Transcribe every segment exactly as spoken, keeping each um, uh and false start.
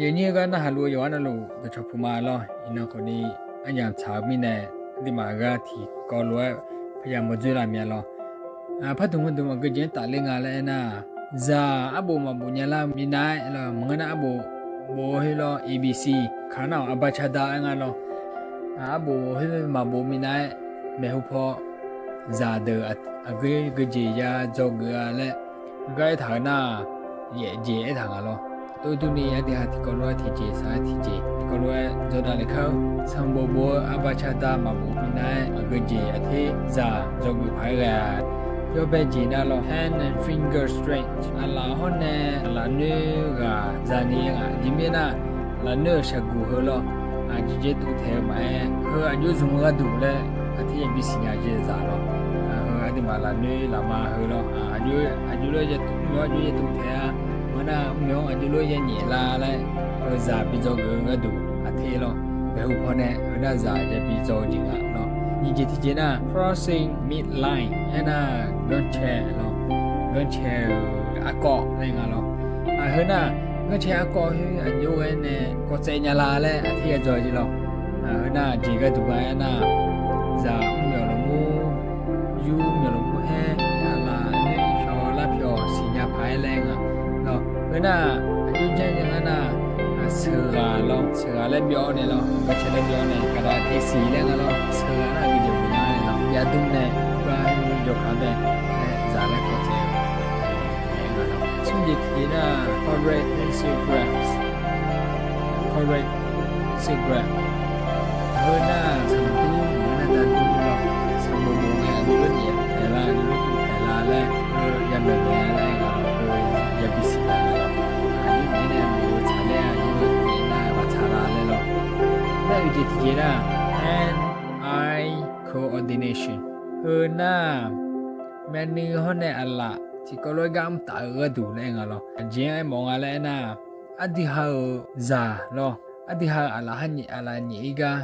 Yawnyir-eu gar narhaq luf-eu yawqha navluf dawqcawq puq ma lawr. Iqnan khawfni aryamq tsaq-eu mirnae, aqduimaf gar tiqkawv lof-aer paya mawrdzoer lar mya lawr. Pardmq heudmq aqgeujeq-anr tafler nga laer aernar, zaq arbof maqbof nya lar-eu minav-aer lawr, maqngeur nar arbof bof-eu khoer lawr, A B C, kaq nar-awq aqbacada aer nga lawr. Arbof khoer maqbof minav-aer, maeqhu paw zaqdeuq aqgeu geujeq ya dzawgeuf-a laer, heugar aertaq-eu nar, yaefjeq aertaq nga lawr. Tov durni aqdui ha tiqkawv lof-aer tiqjeq saq-aer tiqjeq tiqkawv lof-aer dzawdav le kar-eu, sanqbof bof-eu aqbacada maqbof minav-aer aqgeujeq aqter zaq dzawgeuf paq-aer ghae-a. Yawbae jeq nav lawr, hand and finger strength, aqlaf hawr nae lafnoer ghaq zani-a. Aqjeq mirnae nar, lafnoer-euq shaqguq heu lawr, aqjeq jaer tuvtaeq-eu maqaer, heu aqjox zmq-eu gharduq laer aqter yabi siqnya jeq zaq lawr. Heu aqduimaf lafnoer lafma heu lawr, aqjox lof-aer ya tuvmyawq aqjox ya tuvtaeq-a. Maqngeur nar mrmyawq-anr aqjox lof-aer ya nyaef lar laer, heu zaq bi dzawgeuf-eu gharduq aqter lawr. Maeqhu paw nae heu nar zaq yabi dzaw-eu jeq nga lawr. Nyiq jeq tiqjeq nar crossing midline aernar, ganrcae lawr, ganrcae-euq arkawv laer nga lawr. Heu nar, ganrcae arkawv khoer aqjox ghae nae kawv tsaev nya la laer aqter ya dzaw jeq lawr. Heu nar jeq gharduq nga aernar, zaq mrmyawq lafmur, yur myawq lafmur haer, aqlaf khoer pyawq lar pyawq siqnya paq-aer laer nga lawr. Heu nar, aqjox janr nya ngar nar, sheuqghaq lawr, sheuqghaq laer byov-awr nae lawr, ganrcae laer byov-awr nae kaqdaq tevsiq laer nga lawr, sheuqghaq nar aqgeujeq ghofnya nae lawr, yadmr nae gar yawkaq bae, zaq laer kawv tsaev-eu. Smr jeq tiqjeq nar, correct pencil grasp, correct pencil grasp. Heu nar sanqdur maqngeur nar dadur lawr, sanqbof bof ngae aqjox lof-aer nyaef taeq la, aqjox lof-aer tuvtaeq la laer, heu yamaeq naeq-a laer nga lawr, heu yabi siqnya nga lawr. Aqjox mirnae bof-eu tsaqler-a, aqjox-aer nyaef nar maqtsaq la laer lawr. Nar-eu jeq tiqjeq nar, hand-eye coordination. Heu nar, myavnuiv hawr nae aqlaf tiqkawv lof-aer gar mr taf-eu gharduq laer nga lawr. Aqjeq-anr aermawf nga laer aernar, aqdui ha-euq zaq lawr, aqdui ha-euq aqlaf ha nyaef aqlaf nyaef-ir gar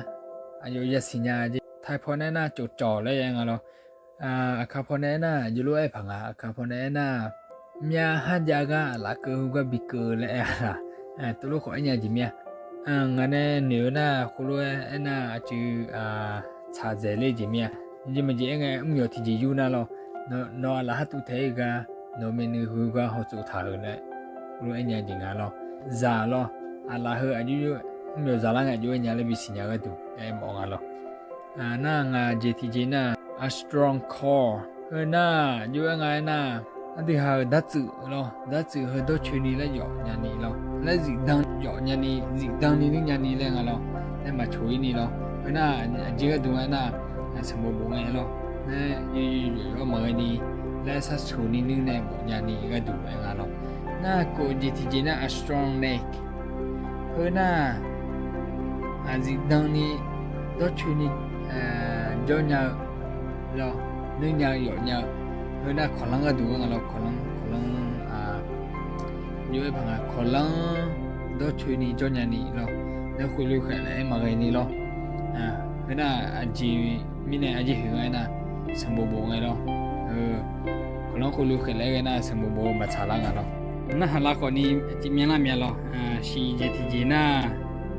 aqyawf yasiq nya jeq. Taiq paw nae aernar, cofcawq laer aer nga lawr. Aqkaq paw nae aernar, aqjox lof-aer paq nga, aqkaq paw nae aernar, myav har jav gar aqlaf keuv heugar bi keuv laer aer-a laq. Tov lof khawf aer nya jeq mir-a. Ngaq nae noeq-eu nar, khoerlof-aer aernar aqcuiv tsaq dzaeq ler jeq mir-a. Jeq maqjeq aer ngae, mrmyawq tiqjeq yur nar lawr, nawq aqlaf har tuvtaeq-ir gar, nawq-eu myavnuiv heugar hawtsov taq-euq laer, khoerlof-aer aer nya jeq nga lawr. Zaq lawr, aqlaf heu aqjox, mrmyawq zaqlar ngae aqjox-aer nya laer bisiq nya gharduq aermawf nga lawr. Nar ngaq jeq tiqjeq nar, a strong core. Heu nar aqjox-aer nga aernar, aqdui ha-euq dartsuif lawr, dartsuif heu dawrcoeni laer yawf nyani lawr, laer zifdan yawf nyani, zifdan ni nuir nyani laer nga lawr, laer maqcoq-ir ni lawr. Heu nar aqjeq gharduq nga aernar, sanqbof bof ngae lawr, laer yawqyawq maqghae ni, laer sharcoeni nuir nae bof nyani gharduq aer nga lawr. Nar kof jeq tiqjeq nar, a strong neck. Heu nar, zifdan ni, dawrcoeni jawr nya-eu lawr, nuir nya-eu yawf nya-eu. Heu nar kawqlanr gharduq nga lawr, kawqlanr, kawqlanr, yawf-aer paq nga, kawqlanr dawrcoeni jawr nyani lawr, laer khoerlof khaeq laer-aer maqghae ni lawr. Heu nar aqjeq mirnae aqjeq huiq nga aernar, sanqbof bof ngae lawr, kawqlanr khoerlof khaeq laer ghae nar sanqbof bof-eu maqtsaq lar nga lawr. Narhaq lar khawfni aqjeq myanlar mya lawr. Shiq jeq tiqjeq nar,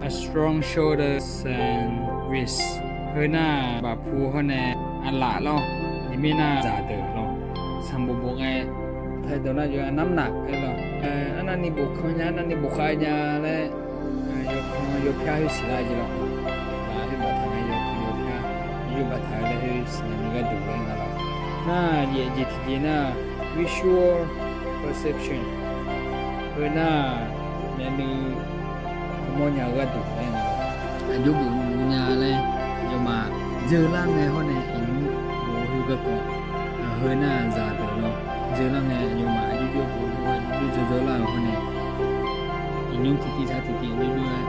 a strong shoulders and wrist. Heu nar bafpu hawr nae aqlaf lawr, iqmir nar zaqdeuq lawr, sanqbof bof ngae, taedawq nar yawf-aer namnaq aer lawr, arnavni bofkanr nya, arnavni bofkhav nya laer, yawkan yawpyar khoer siqlar jeq lawr. Aqlaf khoer baftaq ngae yawkan yawpyar, yawbaf taq-eu laer khoer siqnya ni gharduq aer nga lawr. Nar yaef jeq tiqjeq nar, visual perception. Heu nar myavnuiv hawmawr nya-eu gharduq aer nga lawr. Aqjox bof nya laer, aqyawfmaf dzeurlar ngae hawr nae iqnymr bof-eu heu garkawv, heu nar zaqdeuq lawr, dzeurlar ngae aqyawfmaf aqjox jawr bof-eu aqjox jawr dzeurlar-euq hawr nae, iqnymr tiqtiv sar tiqtiv aqjox jawr-aer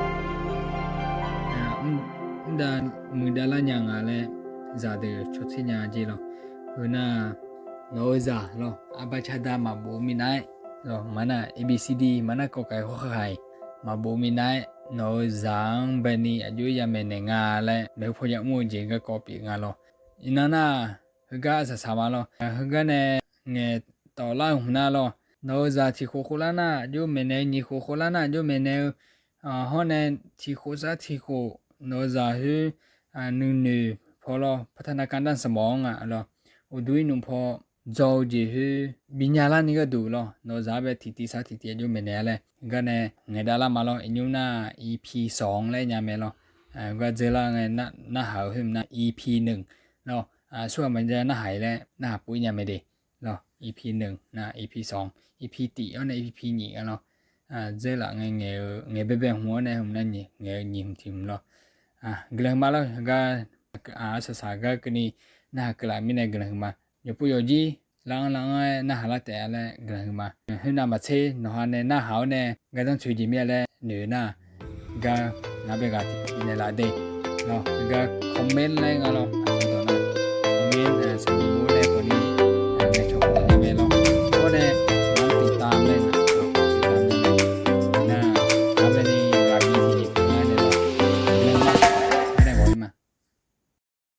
mrdav muiqdav lar nya nga laer, zaqdeuq cawtser nya jeq lawr. Heu nar nawq-eu zaq lawr, aqbaqcada maqbof minav-aer lawr, maqnar A B C D, maqnar kawkaiq hawrkhaq-iq maqbof minav-aer, nawq-eu zaq-anr baeni aqjox-aer yamaeq naeq nga laer maeqhu paw yamr-eu jeq garkawv pyeuf nga lawr. Iqnan nar, heugar saqsaq ma lawr. Heugar nae ngaeq tawflar-eu hmq nar lawr, nawq-eu zaq tiq khof khof lar nar aqjox maeqnaeq-eu, nyiq khof khof lar nar aqjox maeqnaeq-eu, Hawr nae tiqkhof sar tiqkhof nawq-eu zaq khoer nuinoeq paw lawr, พัฒนาการด้านสมอง-anr nga lawr, uqduq irnmq paw dzaw-eu jeq khoer binya larni gharduq lawr, nawq-eu zaq-anr bae tiqtiv sar tiqtiv aqjox maeqnaeq-a laer gar nae ngaeqdav lar ma lawr. Iqnymr nar-aq, EP สอง laer nya mae lawr. Gar dzeur lar ngae, narhaq-euq khoer mq nar EP หนึ่ง lawr. Aqsurghaq maqjav narhaq-ir laer narhaq pov-ir nya mae de lawr. EP หนึ่ง nar EP สอง, EP tiq-awr nae EP nyiq-a lawr. Dzeur laf ngae ngaeq-eu ngaeq baebae hmq-awr nae hmq nar ngaeq-eu nyiq hmq tiq hmq lawr. Guiqlanq huiqma lawr, gar aqsaqsaq gar keuvni narhaq keuvlaf mirnae guiqlanq huiqma. Yawqpov yawqjir lav-anr lav-anr-aer narhaq lar taef-a laer guiqlanq huiqma. Khoernav maqtser nawqha nae narhaq-awr nae gardanr tsoeq jeq mir-a laer noeq nar-aq, gar ngar bae ghaq tiqpov bifnaeq laf de lawr. Gar comment laer nga lawr.